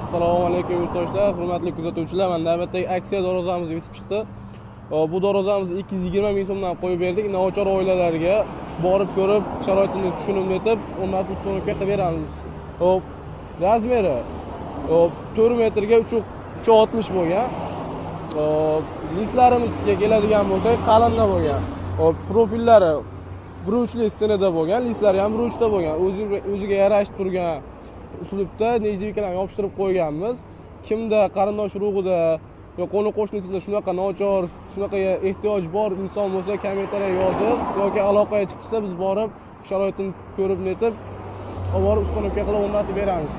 Assalomu alaykum, yurtdoshlar, hurmatli kuzatuvchilar. Mana, navbatdagi aksiya darvozamiz yetib chiqdi. Bu darvozamizni 220 ming so'mdan qo'yib berdik. Nochor oilalarga borib ko'rib, sharoitini tushunib yetib, o'rnatib, установка qilib beramiz. Xo'p, размер i, xo'p, 4 metrga 360 bo'lgan. Xo'p, listlarimizga keladigan bo'lsak, qalinda bo'lgan. Xo'p, profillari 1,3 li стена da bo'lgan, listlari ham 1,3 da bo'lgan. O'zi o'ziga yarashib turgan uslubda нержавейка larni yopishtirib qo'yganmiz. Kimda qarindosh urug'ida yo qo'ni qo'shnisida shunaqa nochor, shunaqaga ehtiyoj bor inson bo'lsa, kommentariya yozib yoki aloqaga chiqsa, biz borib sharoitini ko'rib netib, olib borib установка qilib o'rnatib beramiz.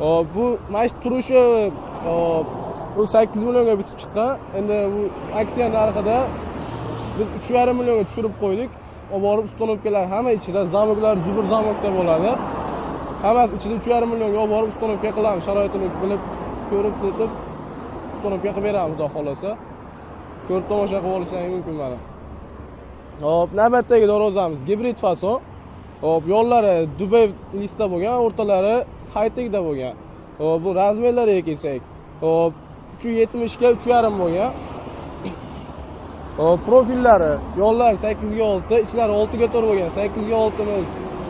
Xo'p, bu mana shu turishi, xo'p, bu 8 millionga bitib chiqqan. Endi bu aksiya narxida biz 3,5 millionga tushirib qo'ydik. Olib borib установка lar hamma ichida, замок lar зубр замок da bo'ladi. Hammasi ichida 3,5 millionga olib borib установка qilamiz. Sharoitini bilib, ko'rib netib, установка qilib beramiz, xudo xohlasa. Ko'rib tomosha qilib olishlaring mumkin mana. Xo'p, navbatdagi darvozamiz gibrid fason. Xo'p, yo'llari Dubay listda bo'lgan, o'rtalari high-techda bo'lgan. Xo'p, bu размер lariga kelsak, xo'p, 370 ga 3,5 bo'lgan. Xo'p, profillari, yo'llar 8 ga 6, ichlari 6 ga 4 bo'lgan. 8 ga 6 miz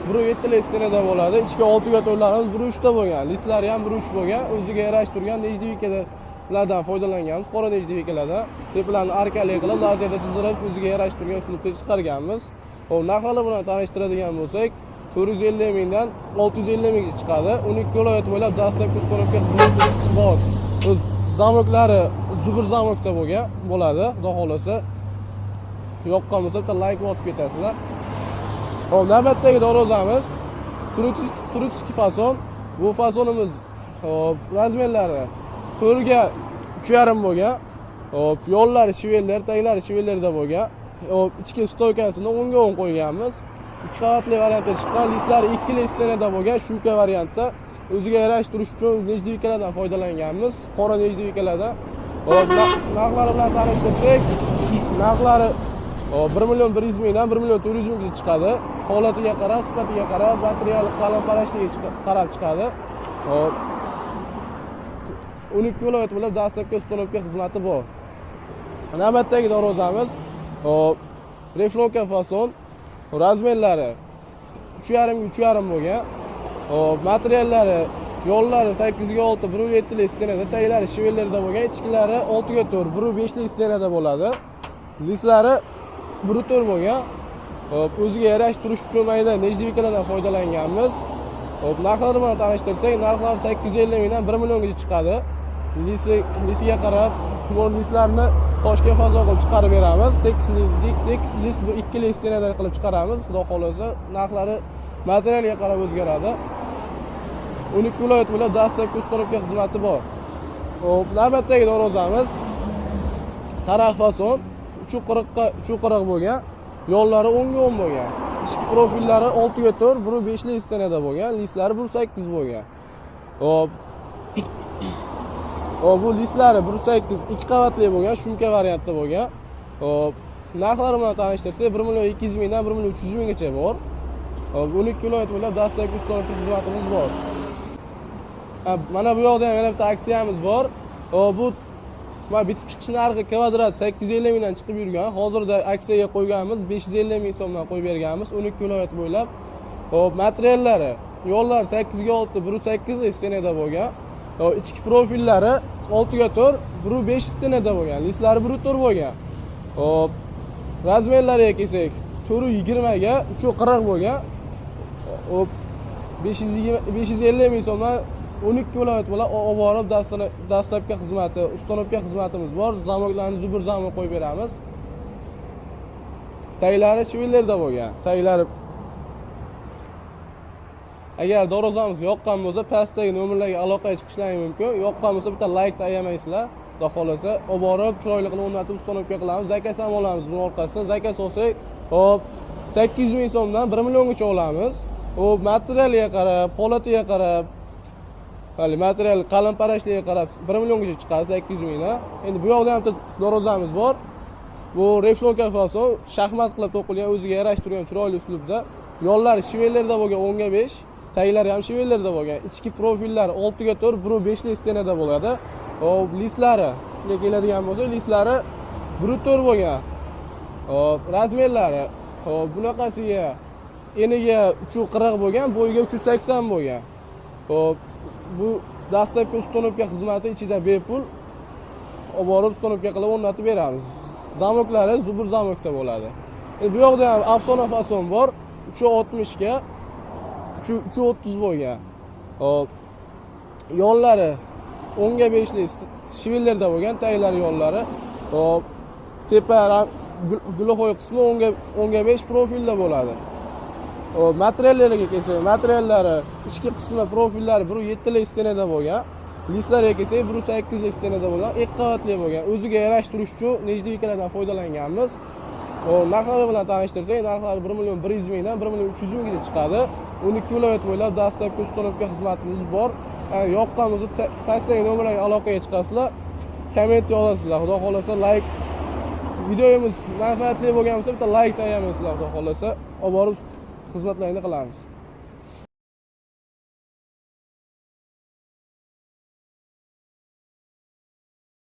1,7 lik стена da bo'ladi. Ichki 6 ga 4larimiz 1,3 ta bo'lgan. Listlari ham 1,3 bo'lgan. O'ziga yarashib turgan нержавейка lardan foydalanganmiz, qora нержавейка lardan. Tepalarni arkali qilib, lazerda chizdirib, o'ziga yarashib turgan uslubda chiqarganmiz. Xo'p, narxlari bilan tanishtiradigan bo'lsak, 450 mingdan 650 mingga chiqadi. 12 viloyat bo'ylab dastlabki установка xizmati bor. O'z замок lari зубр замок da bo'lgan bo'ladi, xudo xohlasa. Yoqqan bo'lsa, bitta layk bosib ketasizlar. Xo'p, navbatdagi darvozamiz турецкий fason. Bu fasonimiz, xo'p, размер lari 4 ga 3,5 bo'lgan. Xo'p, yo'llari швеллер, taglari швеллер da bo'lgan. Xo'p, ichki стойка sini 10 ga 10 qo'yganmiz. Ikki qavatli variantda chiqqan, listlari ikkili стена da bo'lgan, шумка variantda. O'ziga yarashib turish uchun нержавейка lardan foydalanganmiz, qora нержавейка lardan. Xo'p, narxlari bilan tanishtirsak, narxlari, xo'p, 1 million 100 mingdan 1 million 400 minggacha chiqadi. Holatiga qarab, sifatiga qarab, materiali qalin parashligiga qarab chiqadi. Xo'p, 12 viloyat bo'ylab dastlabki установка xizmati bor. Navbatdagi darvozamiz, xo'p, рифленка fason, размер lari 3,5 ga 3,5 bo'lgan. Xo'p, materiallari, yo'llari 8 ga 6, 1,7 lik стена da, taglari швеллер da bo'lgan, ichkilari 6 ga 4, 1,5 lik стена da bo'ladi. Listlari 1,4 bo'lgan. Xo'p, o'ziga yarashib turish uchun mayda нержавейка lardan foydalanganmiz. Xo'p, narxlari bilan tanishtirsak, narxlari 850 mingdan 1 milliongacha chiqadi. Lisi, lisiga qarab, bu listlarni toshga fason qilib chiqarib beramiz. Tekis list bir ikkili стена da qilib chiqaramiz. Xudo xohlasa, narxlari materialga qarab o'zgaradi. 12 viloyat bo'ylab dastlabki установка xizmati bor. Xo'p, navbatdagi darvozamiz taraq fason, 340 ga 340 bo'lgan. Yo'llari 10 ga 10 bo'lgan. Ichki profillari 6 ga 4, 1,5 lik стена da bo'lgan, listlari 1,8 bo'lgan. Xo'p. Xo'p, bu listlari 1,8, ikki qavatli bo'lgan, шумка variantda bo'lgan. Xo'p, narxlari bilan tanishtirsak, 1 million 200 mingdan 1 million 300 minggacha bor. Xo'p, 12 viloyat bo'ylab dastlabki установка xizmatimiz bor. Ha, mana bu yoqda ham yana bitta aksiyamiz bor. Xo'p, bu mana bitib chiqish narxi kvadrat 850 mingdan chiqib yurgan. Hozirda aksiyaga qo'yganmiz, 550 ming so'mdan qo'yib berganmiz 12 viloyat bo'ylab. Xo'p, materiallari, yo'llar 8 ga 6, 1,8 стена da bo'lgan. Xo'p, ichki profillari 6 ga 4, 1,5 стена da bo'lgan. Listlari 1,4 bo'lgan. Xo'p, размер lariga kelsak, 4,20 ga 3,40 bo'lgan. Xo'p, 520, 550 ming so'mdan 12 viloyat bilan olib borib dastlabki xizmati, установка xizmatimiz bor. Замок larni зубр замок qo'yib beramiz. Taglari швеллер da bo'lgan. Taglari. Agar darvozamiz yoqqan bo'lsa, pastdagi nomerlarga aloqaga chiqishlaring mumkin. Yoqqan bo'lsa, bitta laykni ayamaysizlar. Xudo xohlasa, olib borib chiroyli qilib o'rnatib, установка qilamiz. Заказ ham olamiz buni orqasidan. Заказ olsak, xo'p, 800 ming so'mdan 1 milliongacha olamiz. Xo'p, materialiga qarab, holatiga qarab, hali material qalin parashligiga qarab 1 milliongacha chiqadi 800 mingdan. Endi bu yoqda ham bitta darvozamiz bor. Bu рифленка fason, shaxmat qilib to'qilgan, o'ziga yarashib turgan chiroyli uslubda. Yo'llari швеллер da bo'lgan, 10 ga 5. Taglari ham швеллер da bo'lgan. Ichki profillari 6 ga 4, 1.5 lik стена da bo'ladi. Hop, listlari keladigan bo'lsa, listlari 1.4 bo'lgan. Hop, размер lari. Hop, bunaqasiga eniga 3.40 bo'lgan, bo'yiga 3.80 bo'lgan. Hop, bu доставка, установка xizmati ichida bepul. Olib borib установка qilib o'rnatib beramiz. Замок lari зубр замок da bo'ladi. Endi bu yoqda ham afsona fason bor. 3.60 ga 3.30 bo'lgan. Hop. Yo'llari 10 ga 5 lik швеллер da bo'lgan, taglari, yo'llari. Hop. Tepa глухой qismi 10 ga 10 ga 5 profilda bo'ladi. Hop, materiallariga kelsak, materiallari ichki qismi, profillari 1.7 lik стена da bo'lgan. Listlariga kelsak, 1.8 lik стена da bo'lgan, ikki qavatli bo'lgan. O'ziga yarashtirish uchun нержавейка lardan foydalanganmiz. Hop, narxlari bilan tanishtirsak, narxlari 1 million 100 mingdan 1 million 300 minggacha chiqadi. 12 viloyat bo'ylab доставка, установка xizmatimiz bor. Ya'ni yoqqan bo'lsa, pastdagi nomerlarga aloqaga chiqasizlar. Komment yozasizlar. Xudo xohlasa, layk, videomiz manfaatli bo'lgan bo'lsa, bitta layk tayyorlaysizlar, xudo xohlasa. Olib borib xizmatlarni qilamiz.